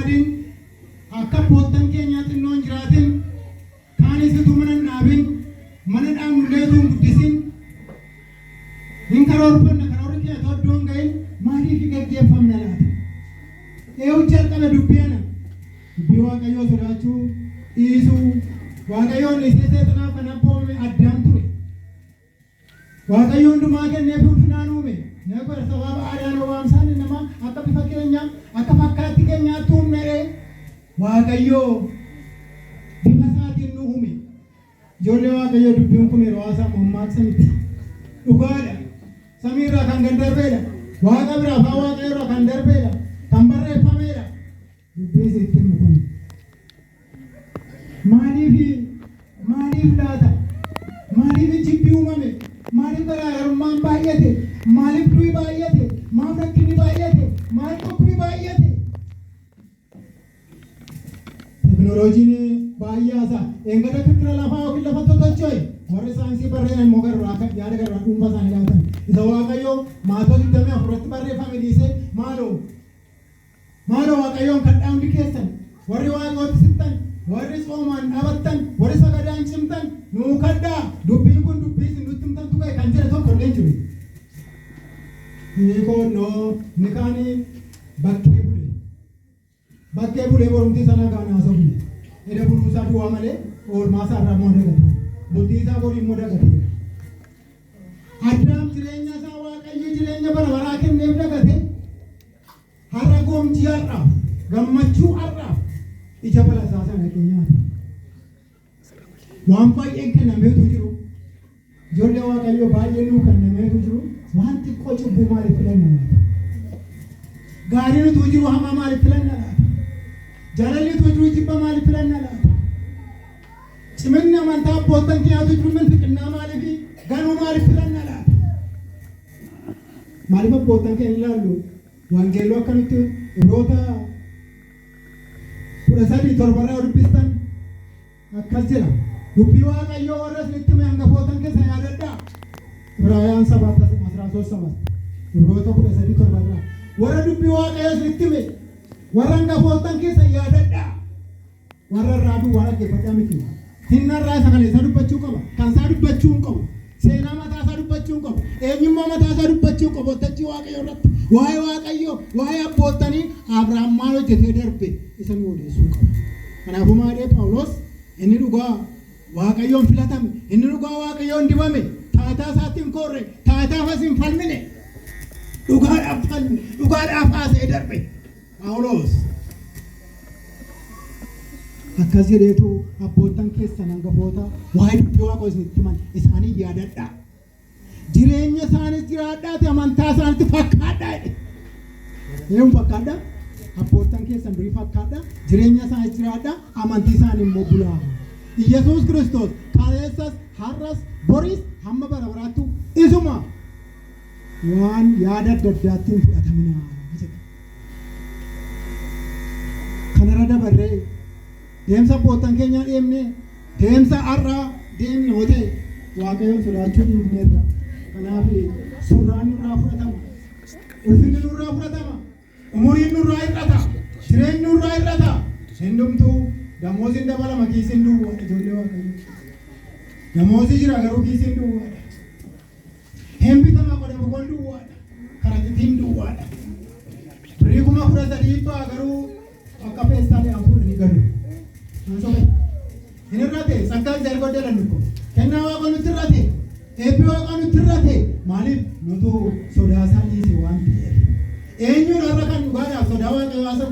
gammadin, akka abboottan keenyaa xinnoo hin jiraatin, kaanis utuu mana hin dhaabin, mana dhaabnullee utuu hin guddisin, hin karoorfanna, karoorri keenya otoo iddoo hin gahin maaliif gaggeeffamna laata? Eenyu jalqabe dubbii ana? Dubbii Waaqayyoo sodaachuu dhiisuu. Waaqayyoon dhiisee seexanaaf kan abboomame Addaam ture. Waaqayyo hundumaa kenneef ulfinaan uume. Never sababa aadaan obaamsaan namaa akka bifa keenya akka fakkaatti keenyaatti uumne jedhee Waaqayyo bifa isaatiin nu uume. Ijoollee Waaqayyoo, dubbiin kun yeroo haasamu mammaaksa miti. Dhugaadha. Samii irraa kan gad darbeedha. Waaqa biraa, afaan Waaqayyo irraa kan darbeedha. Kan barreeffameedha. Dubbiin sitti himu kun. Maaliif, maaliif laata? Maaliif jibbi uumame? Maaliif garaagarummaan baay'ate? Maaliif du'i baay'ate? Maaf rakkinni baay'ate? Maaliif dhukkubni baay'ate? Teknooloojiin baay'ee haasa'a. Eengada kirkira lafaa yookiin lafa totocho'e, warri saayinsii barreessan immoo garraa yaada garraa dhuunfaa isaanii laatan. Isa Waaqayyoo Maatewos 24 irratti barreeffame dhiisee, maaloo maaloo, Waaqayyoon kadhaa hundi keessan, warri Waaqayyootti sittan, warri tsoomaan dhaabattan, warri sagadaan cimtan, nuu kadhaa, dubbiin kun dubbii isin nutti himtantu ga'e kan jedhe tokko illee hin jiru. Hiikoonnoo inni kaanii bakkee bule. Bakkee bulee borumtii sana kaan haasofne. Eda buluu isaa duwwaa malee oolmaa isaa irraa immoo dagate. Bultii isaa borii immoo dagateera. Addaam jireenya isaa Waaqayyo jireenya bara baraa kenneef dagate. Har'a goomjii har'aaf, gammachuu har'aaf ija balasaa sana dhaqee nyaate. Waan baay'een kennameetu jiru. Ijoollee Waaqayyoo, baay'een nuu kennameetu jiru. Waan xiqqoo cubbuu maaliif filanna laata? Gaariin utuu jiru hamaa maaliif filanna laata? Jaalalli utuu jiru jibba maaliif filanna laata? Ciminni amantaa abboottan keenyaatu jiru minfiqinnaa maaliif, ganuu maaliif filanna laata? Maaliif abboottan keenya ilaallu? Wangeelloo akka nutti Ibroota 13:7rraa dubbistan akkas jedha. Dubbii Waaqayyoo warra isinitti hime hangafootan keessa yaadadhaa. Ibraayaan 7 13:7, Ibroota 13:7rraa. Warra dubbii Waaqayyoo isinitti hime warra hangafootan keessa yaadadhaa. Warra irraa duwwaa dhaggeeffadhaa miti. Hinna irraa isa kaleessaa dubbachuu qaba. Kan isaa dubbachuu hin qabu. Seenaa mataa isaa dubbachuu hin qabu. Eenyummaa mataa isaa dubbachuu hin qabu. Waltajjii Waaqayyoo irratti waa'ee Waaqayyoo, waa'ee abboottanii Abrahaam maal hojjetee darbe isa nu odeessuu qaba. Kanaafuu maalee Phaawulos inni dhugaa Waaqayyoon filatame, inni dhugaa Waaqayyoon dibame, taayitaa isaatti hin koorre, taayitaafas hin falmine, dhugaadhaaf falme, dhugaadhaaf haasa'ee darbe. Phaawulos akkas jedheetu, abboottan keessan hangafoota waa'ee dubbii Waaqayyoo isinitti himan isaanii yaadadhaa. Jireenya isaanis jiraadhaati amantaa isaanitti fakkaadhaa jedhe. Eenyuun fakkaadhaa? Abboottan keessan durii fakkaadhaa. Jireenya isaanis jiraadhaa, amantii isaanii immoo bulaa. Iyyasuus Kiristoos kaleessas, har'as, boris hamma bara baraattu isuma, waan yaada adda addaattiin fudhataminaa jedha. Kanarra dabarree deemsa abboottan keenyaa deemnee, deemsa har'aa deemne yoo ta'e, Waaqayyoon sodaachuu dhiifneerra. Kanaaf surraan nurraa fudhatama. Ulfinni nurraa fudhatama. Umuriin nurraa hir'ata. Jireenyi nurraa hir'ata. Hundumtuu damooziin dabalama, kiisiin duwwaadha, ijoollee Waaqayyoo. Damoozii jira garuu kiisiin duwwaadha. Hin bitama, qoda boqon duwwaadha. Karaxitiin duwwaadha. Birrii 13,000 ba'a garuu akka feestaalii aan fuudhanii galu. Hin irrate, sakkaa isa erga godhan ko. Kennaa Waaqa nutti irrate. Eebbi Waaqa nutti irrate. Maaliif? Nutu sodaa isaa dhiise waan ta'eef. Eenyuun har'a kan dhugaadhaaf sodaa Waaqayyoo haasa'u?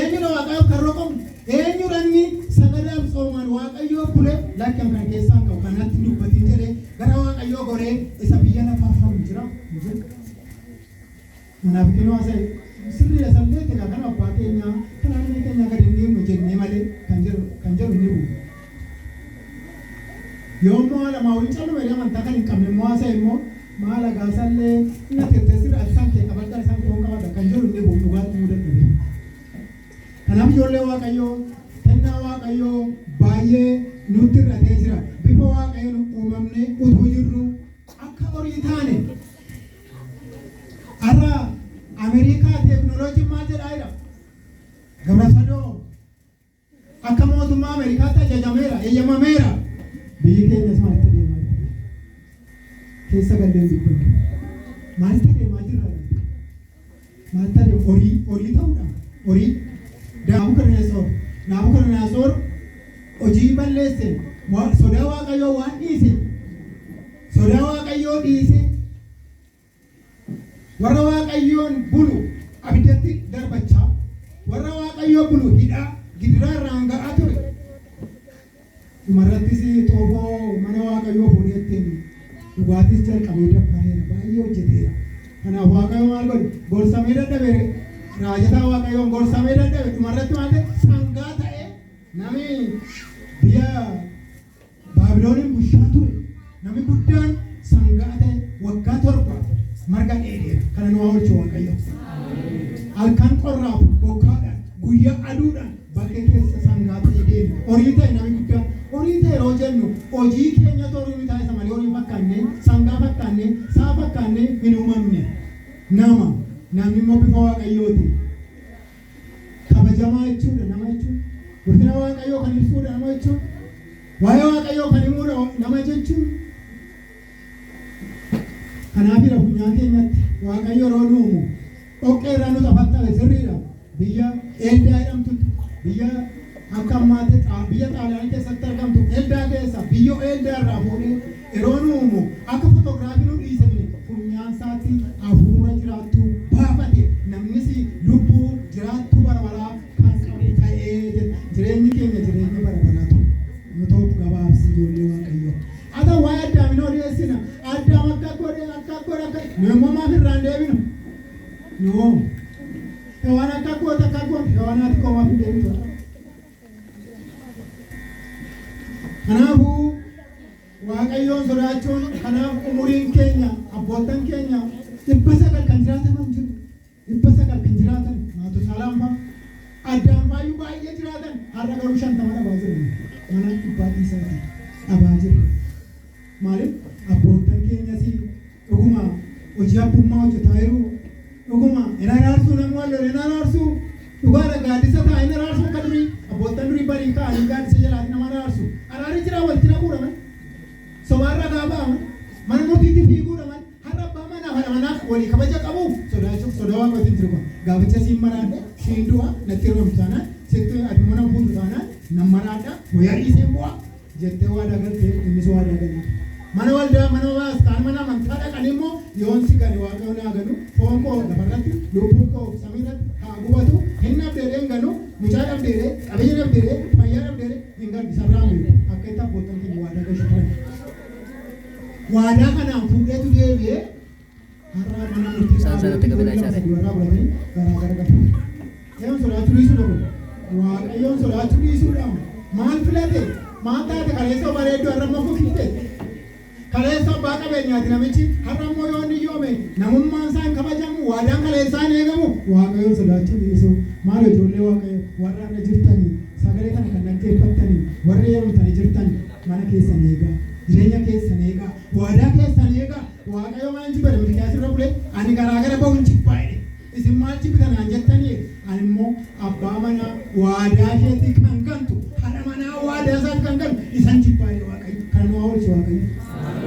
Eenyuun Waaqaaf kan roqomu? Eenyuun inni sagadaaf tsoomaan Waaqayyoo bule, lakkan kana keessaan qabu kanatti dubbatiin jedhee gara Waaqayyoo goree isa biyya lafaa falmu jira? Hin jiru. Kanaaf kinoo haasa'e sirriidha, sallee egaa kan abbaa keenyaa kan harmee keenyaa gadi hin dhiifnu jennee malee kan jedhu ni bu'u. Yoo immoo alamaa hin callume amantaa kan hin qabne immoo haasa'e immoo, maal agaa sallee inni tettee sirri, ati san kee qabadha, isaan koon qabadha kan jedhu ni bu'u, dhugaatti himuu dadhabe. Kanaaf ijoollee Waaqayyoo, kennaa Waaqayyoo baay'ee nutti hir'atee jira. Bifa Waaqayyoon uumamnee utuu jirru akka horii taane. Har'a Ameerikaa teeknooloojiin maal jedhaa jira? Gabra Maalitti adeemaa jirra? Maal ta'e? Horii, horii ta'uudha. Horii. Naabukadnezar, Naabukadnezar hojii balleesse, sodaa Waaqayyoo waan dhiise, sodaa Waaqayyoo dhiise, warra Waaqayyoon bulu abiddatti darbachaa, warra Waaqayyoo bulu hidhaa gidiraa irraan ga'aa ture. Dhumarrattis xoofoo mana Waaqayyoo fuudhee ittiin dhugaatis jalqabee daffareera, baay'ee hojjeteera. Kanaaf Waaqayyo maal godhe? Gorsamee dadhabe, raajataa Waaqayyoon gorsamee dadhabe. Dhumarratti maal ta'e? Sangaa ta'ee namni biyya Baabilooniin bulchaa ture. Namni guddaan sangaa ta'e waggaa 7 marga dheedeera. Kana nu haa oolchu Waaqayyo. Halkan qorraaf bokkaadhaan, guyyaa aduudhaan bakkee keessa sangaa ta'e deeme. Horii ta'e namni guddaan. Horii ta'e yeroo jennu hojii keenyatu horii nu taasisa malee horii fakkaannee, sangaa fakkaannee, sa'a fakkaannee hin uumamne. Nama. Namni immoo bifa Waaqayyooti. Kabajamaa jechuudha nama jechuun. Ulfina Waaqayyoo kan ibsuudha nama jechuun. Waa'ee Waaqayyoo kan himuudha nama jechuun. Kanaafidha funyaan keenyatti Waaqayyo yeroo nu uumu dhoqqee irraa nu xafaxxabe sirriidha. Biyya Eeldaa jedhamtutti, biyya akka ammaatti biyya Xaaliyaanii keessatti argamtu Eeldaa keessa biyyoo Eeldaa irraa fuudhee yeroo nu uumu akka fotoogiraafii nu dhiise miti. Funyaan isaatti hafuura jiraattuu baafate, namnis lubbuu jiraattuu bara baraa kan qabu ta'ee jedha. Jireenyi keenya jireenya bara baraa ture. Nu ta'uuf gabaabsi, ijoollee Waaqayyoo. Haa ta'u, waa'ee Addaam hin odeessina. Addaam akka godhe, akka godhe, akka nu immoo maaf irraa hin deebinu? Nu hoo? Hewaan akka goote, akka goote, Hewaan haati koo maaf hin deebitu? Kanaafuu Waaqayyoon sodaachuun, kanaaf umuriin keenya, abboottan keenya 900 kan jiraataman jiru. 900 kan jiraatan Maatusaalaan fa'a. Addaam faayyuu baay'ee jiraatan, har'a garuu 50 dhabaa jirra. Mana dhibbaa dhiisaatii dhabaa jirra. Maaliif? Abboottan keenyas dhuguma hojii abbummaa hojjetaa jiru. Dhuguma hin araarsuu, namni wal lole hin araarsuu. Dhugaadha, gaaddisa ta'a hin araarsuu akka durii. Abboottan durii barii ka'anii gaaddisa jalaatti nama araarsu. Araarri jira, walitti naquudha malee. Sobaan ragaa ba'a malee. Mana murtiitti fiiguudha malee. Har'a abbaa manaaf haadha manaaf walii kabaja qabu sodaachuuf sodaa Waaqayyootiin jiru kun. Gaaficha siin maraadhe, siin du'a, natti heerumtu taanaan, sitti ati immoo nan fuutu taanaan nan maraadha, wayyaa dhiiseen bu'a jettee waadaa galtee, innis waadaa galee. Mana waldaa, mana baastaan, mana amantaa dhaqanii immoo yoon si gane Waaqayyo naa ganu, foon koo lafarratti, lubbuun koo samiirratti haa gubatu, hin dhabdeedhee hin ganu, mucaa dhabdeedhee, qabeenya dhabdeedhee, fayyaa dhabdeedhee hin ganu, isarraa hin beeku. Akka itti abboottan keenya waadaa galchu turan. Waadaa kanaan fuudheetu deebi'ee har'a mana murtii Isaan sanatti dhaabee gabalaa lama isaanii. sadii warraa godhatanii garaa gara galu. Waaqayyoon sodaachuu dhiisuudha kun. Waaqayyoon sodaachuu dhiisuudha. Maal filate? Maal taate? Kaleessa bareedduu, har'a immoo fukifte. Kaleessa abbaa qabeenyaati namichi, har'a immoo yoo inni yoome namummaan isaa hin kabajamu, waadaan kaleessaa hin eegamu. Waaqayyoon sodaachuu dhiisuu. Maal, ijoollee Waaqayyo warra har'a jirtanii, sagalee kana kan dhaggeeffattanii, warri heerumtanii jirtan, mana keessan eegaa, jireenya keessan eegaa, waadaa keessan eegaa. Waaqayyo maal jibbate? Milkiyaas irra bulee ani garaa gara ba'uun jibbaa jedhe. Isin maal jibbitan naan jettanii, ani immoo abbaa manaa waadaa isheetii kan gantu, haadha manaa waadaa isaati kan gantu isan jibbaa jedhe Waaqayyo. Kana nu haa oolchu Waaqayyo.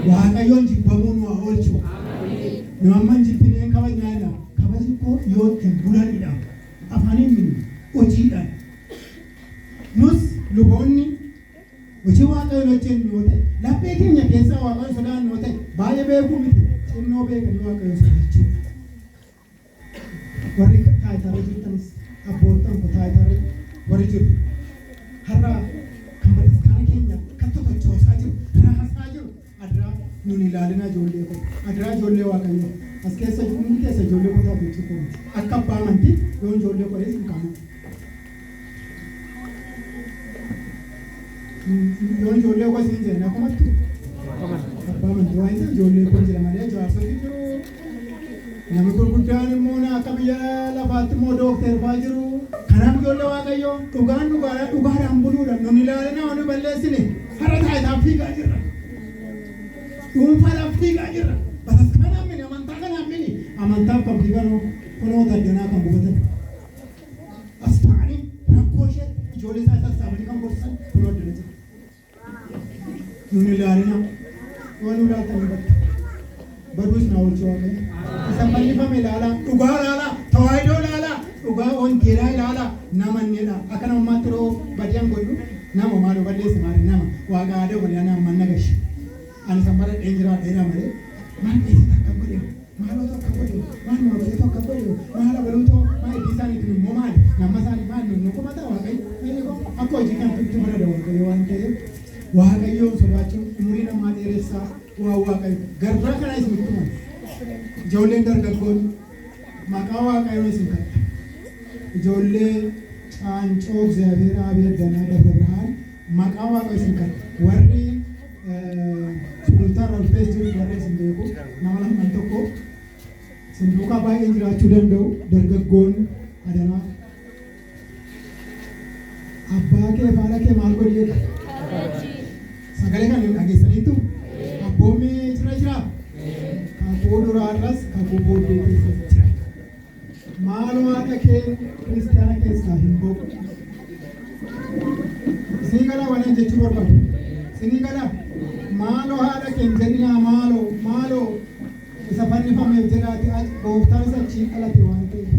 Waaqayyoon jibbamuu nu haa oolchu. Nu amma hin jibbineen kabajnaa jenna. Kabaji koo yoo ittiin bulanidha. Afaaniin miti, hojiidhaan. Nus luboonni hojii Waaqayyoon hojjennu yoo ta'e, laphee keenya keessaa Waaqayyoon sodaannu yoo ta'e, baay'ee beekuu miti, xinnoo beekanii Waaqayyoon sodaachuudha. Warri taayitaarra jirtanis, abboottan koo taayitaarra warri jiru, har'a kan bataskaana keenya kan totochoosaa jiru, raasaa jiru, adaraa nun ilaalina, ijoollee koo, adaraa ijoollee Waaqayyoo. As keessa hundi keessa ijoollee koo taatu jechuu koo miti. Akka abbaa amantii yoon ijoollee koo hin qabu. Yoon ijoollee koo isin jedhan akkumattu abbaa amantii waan ta'eef ijoollee koo jira malee jaarsoti jiru. Namni gurguddaan immoo na akka biyya lafaatti immoo dookteer fa'aa jiru. Kanaaf ijoollee Waaqayyoo, dhugaan dhugaadhaan, dhugaadhaan buluudha. Nun ilaalina, waan nu balleessine. Har'a taayitaan fiigaa jirra. Dhuunfaadhaan fiigaa jirra. Bataskaanaan mini, amantaa kanaan mini. Amantaaf kan fiigan kunoo daddanaa kan gubatan. As ta'anii rakkoo ishee ijoollee isaa sassaabanii kan gorsan kunoo addana jira. Nun ilaalina. Waan nu ilaaltan hin battu. Baduus na oolchu Waaqayyo. Isa fannifame ilaalaa, dhugaa ilaalaa, tawaahidoo ilaalaa, dhugaa wangeelaa ilaalaa, nama innedha. Akka namummaatti yeroo badiyan godhu nama maaloo balleesse maali nama waaqa aadaa malee ana amman nagashi. Ani san baradheen jiraadheera malee maal keessatti akka godhe maaloo akka godhe maal maaloo akka godhe maal abaluutoo maal iddii isaaniitiin immoo maali nama isaanii maal nu kumata Waaqayyo inni kun akka hojii kan itti barada Waaqayyo waan ta'eef Waaqayyoon sodaachuun umurii namaa dheeressaa waan Waaqayyo garbaa kana isinitti himan. Ijoolleen dargaggoon maqaa Waaqayyoon isin kadha. Ijoollee Caancoo እግዚአብሔር Abiy Addanaa Dabra Birhaan maqaa Waaqayyo isin kadha. Warri sulultaa irra dhuftees jiru warri isin beeku nama lamaan tokko isin duukaa baay'een jiraachuu danda'u dargaggoon adaraa. Abbaa kee fi haadha kee maal godhi jedha? Sagalee kana dhageessaniitu? Abboommi jira jira? Kakuu duraarras kakuu booddee keessas jira. Maaloo haadha kee kiristiyaana keessaa hin ba'u. Isinii galaa waan jechuu barbaadu? Isinii galaa? Maaloo haadha kee hin jedhinaa, maaloo maaloo isa fannifameef jedhaati gooftaan isa achiin dhalate waan ta'eef.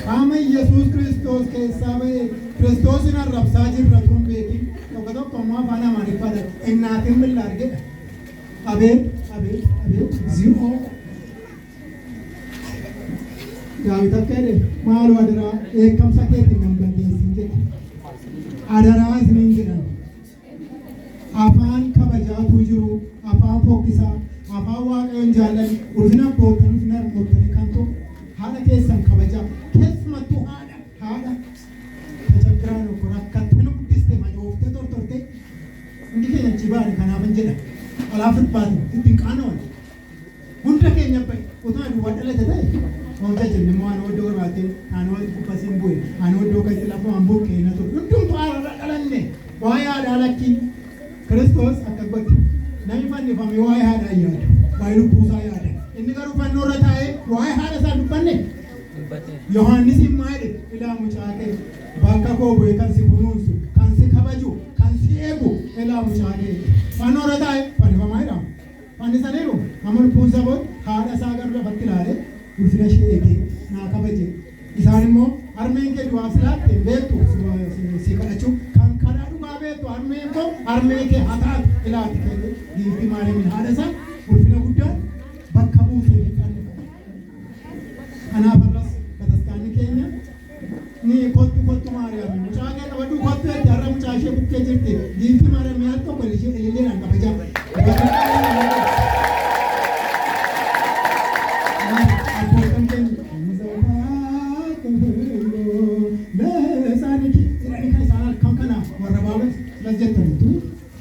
Qaama Yesuus Kiristoos keessaa ba'e Kiristoosin arrabsaa jirra tun beekin. Tokko tokko immoo afaan Amaariffaadhaan innaatiin billaa argedha. Abeet abeet abeet zi'oo. Daawit akka jedhe maaloo adaraa dheekkamsa keetiin nan balleessin jedhe. Adaraa isiniin jedhan. Afaan kabajaatu jiru, afaan fokkisaa, afaan Waaqayyoon jaallanne, ulfina abboottan, ulfina harmoottanii kan ta'u haadha keessan kabajaa. Keessumattuu haadha haadha tajaajilaa tokko rakkattee nu guddiste majooftee tortortee hundi keenya achi baane kanaafan jedha. Alaaf irbaate ittiin qaanawan. Hunda keenya bahe utuu ani duwwaa dhalate ta'e hojja jenne immoo ani oddoo barbaadde ani wal kubbasiin bu'e ani oddoo keessa lafa waan buqqee na ture. Hundumtuu haadha dhalanne waa'ee haadhaa lakkii Kiristoos akka godhe namni fannifame waa'ee haadhaa hin yaadu, waa'ee lubbuu isaa yaada. Inni garuu fannoo irra taa'ee waa'ee haadha isaa dubbanne. Yohaannis maal jedhe? Ilaa mucaa kee bakka koo bu'ee kan si kunuunsu, kan si kabaju, kan si eegu, ilaa mucaa kee. Fannoo irra taa'ee fannifamaa jedhama. Fannisaniiru. Amma lubbuun isaa booda haadha isaa garuu lafatti ilaalee ulfina ishee eegee naa kabaje. Isaan immoo harmeen kee du'aaf si laatte hin beektu si kadhachuu kan karaa dhugaa beektu harmeen koo harmee kee haa taatu ilaati kee giiftii Maariyaamiin haadha isaa ulfina guddaan bakka buutee fi fannifame. Kanaaf har'as bataskaanni keenya ni kottu kottu Maariyaam mucaa kee qabadhu kottu jetti har'a mucaa ishee bukkee jirti giiftii Maariyaam al tokko ishee ililleedhaan kabajaa. Abbootan keenya jedhanii kan isaan halkan kana warra baabas silas jettanitu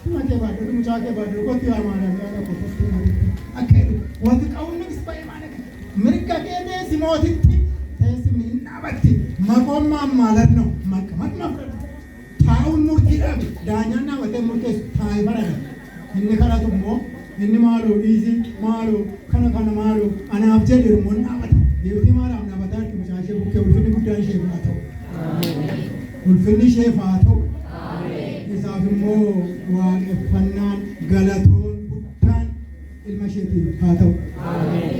Tuma kee baadhadhu mucaa kee baadhadhu kottu yaa Maariyaam yaa tokko kottu akka jedhu wanti qawunni ba'ee maal akka mirga kee teessi mootitti teessifni hin dhaabatti maqoon maammaalat ነው መቀመጥ መፍረድ taa'uun murtiidhaaf daanyaan dhaabatee murteessu taa'ee farada. Inni kadhatu immoo inni maaloo dhiisi maaloo kana kana maaloo anaaf jedhe immoo hin dhaabata. Giiftii Maariyaam dhaabataa jirti mucaa ishee bukkee. Ulfinni guddaan isheef haa ta'u. Ulfinni isheef haa ta'u. Isaaf immoo waaqeffannaan galatoon guddaan ilma isheetiif haa ta'u.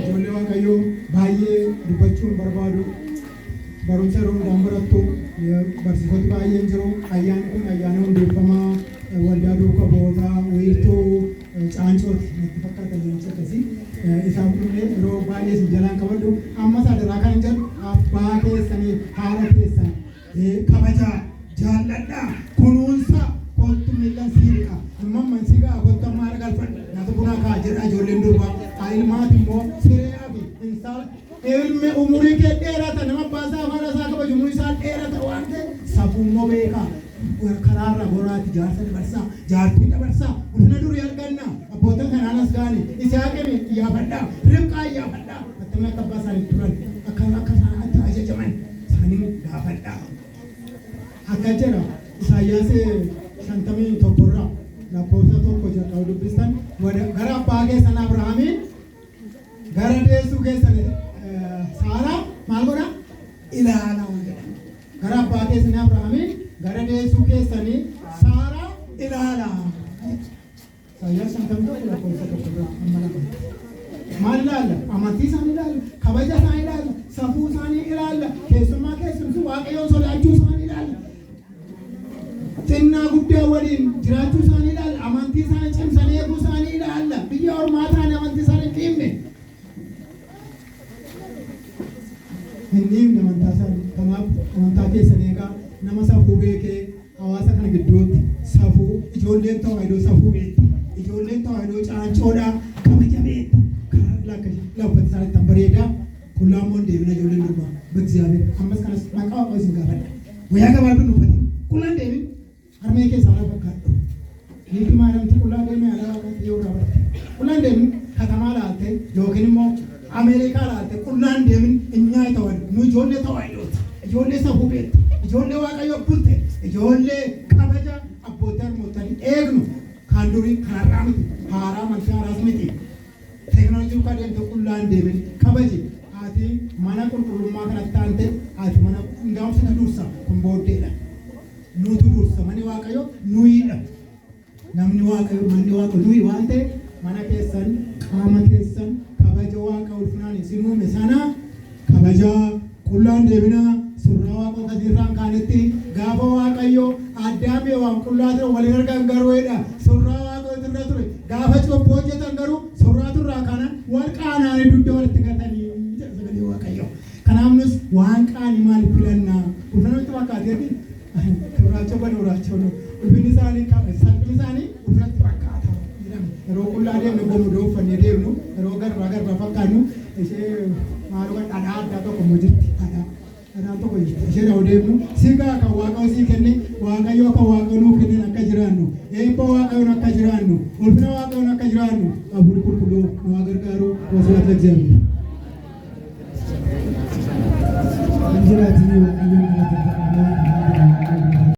Ijoollee Waaqayyoo, baay'ee dubbachuu hin barbaadu. Barumsa yeroo hundaan barattu barsiisoti baay'een jiru. Ayyaanni kun ayyaana hundeeffamaa waldaa duuka bu'ootaa wiirtuu Caancooti natti fakkaata ayyaanichi akkasii. Isaaf dhufnee yeroo baay'ee isin jalaan qabadhu. Ammas adaraa kan hin jedhu abbaa keessanii haadha keessan kabajaa, jaalladhaa, kunuunsaa, kottu miillan sii dhiqa. Immoo si ga'a kottu amma haadha galfadhu. Nyaata bunaa kaa jedha ijoolleen durbaa. Haa ilmaati immoo siree fi insaala. Ilmi umurii kee dheerata, nama abbaa isaa haadha isaa kabaju umurii isaa dheerata waan ta'eef safuu immoo beekaa. Karaarra goraati jaarsa dabarsaa, jaartii dabarsaa, ulfina durii arganna. Abbootan kanaan as ga'anii Isihaaqin iyyaafadhaa, Ribqaa iyyaafadhaa. Attamiin akka abbaa isaanii turan, akka akka isaan akka ajajaman isaanii gaafadhaa. Akka jedha Isaayyaas 51rraa lakkoofsa 1 jalqabu dubbistan, gara abbaa keessan Abrahaamiin gara deessuu keessan Saaraa maal godha? Ilaalaa jedha. Gara abbaa keessanii Abrahaamiin gara deessuu keessanii Saaraa ilaalaa. Isaayyaas 51 lakkoofsa 1. Irraa amma lamaatti. Maal ilaalla? Amantii isaanii ilaalla, kabaja isaanii ilaalla, safuu isaanii ilaalla, keessummaa keessumsuu, Waaqayyoon sodaachuu isaanii ilaalla. Xinnaa guddaa waliin jiraachuu isaanii ilaalla, amantii isaanii cimsanii eeguu isaanii ilaalla. Biyya ormaa ta'anii amantii isaanii hin dhiibne. Hin dhiibne amantaa isaanii. Kanaaf amantaa keessan eegaa. Nama safuu beekee hawaasa kana gidduutti safuu ijoolleen Tawaahidoo safuu beekti. Ijoolleen Tawaahidoo caancoodhaa kabaja beekti. Karaa lakka uffati isaanii ittiin bareedaa. Qullaa immoo hin deemina ijoolleen durbaa. B'Egziyaabeer ammas kanas maqaa Waaqayyoo isin gaafadha. Wayyaa gabaabduu hin uffatin. Qullaa hin deemin. Harmee kee Saaraa fakkaadhu. Niitii Maariyaamtu qullaa deemee haadha Waaqayyoo irraa barte. Qullaa hin deemin. Katamaa laalte yookiin immoo Ameerikaa laalte qullaa hin deemin. Inyaa Tawaahidoo. Nu ijoollee Tawaahidooti. Ijoollee safuu beektu. Ijoollee Waaqayyoo bulte. Ijoollee kabaja abbootii harmoottanii eegnu. Kan durii kan har'aa miti. Haaraa amantii haaraas miti. Teekinooloojii duukaa deemte qullaa hin deemin. Kabaji. Ati mana qulqullummaa kanatti aante, ati mana hundaa'umsatu dursa, kun booddeedha. Nutu dursa, manni Waaqayyo nuyiidha. Namni Waaqayyo, manni Waaqayyo nuyi waan ta'eef, mana keessan, qaama keessan, kabaja Waaqa ulfinaan isin uume sana kabajaa. Qullaa hin deeminaa. Surraa Waaqa akkasii irraa hin kaanetti gaafa Waaqayyo Addaam Hewaan qullaa ture waliin argan garuu jedha, surraa Waaqayyotu irra ture. Gaafa cubbuu hojjetan garuu surraatu irraa kaanaan wal qaanaanii dugda walitti gatanii jedha sagalee Waaqayyo. Kanaaf nus waan qaanii maaliif filannaa? Ulfina nutti fakkaateeti ክብራቸው በነውራቸው ነው። Ulfinni isaanii, salphinni isaanii ulfinatti fakkaata jedhame. Yeroo qullaa deemnu, gomodoo uffannee deemnu, yeroo garbaa garbaa fakkaannu, ishee maaloo dhadhaa addaa tokko immoo jirti, dhadhaa dhadhaan tokko jirti, ishee yeroo deemnu sigaa kan Waaqayyo sii kenne, Waaqayyo kan Waaqayyo nuu kenneen akka jiraannu, eebba Waaqayyoon akka jiraannu, ulfina Waaqayyoon akka jiraannu, Hafuurri Qulqulluu nu haa gargaaru. ወስብሐት ለእግዚአብሔር።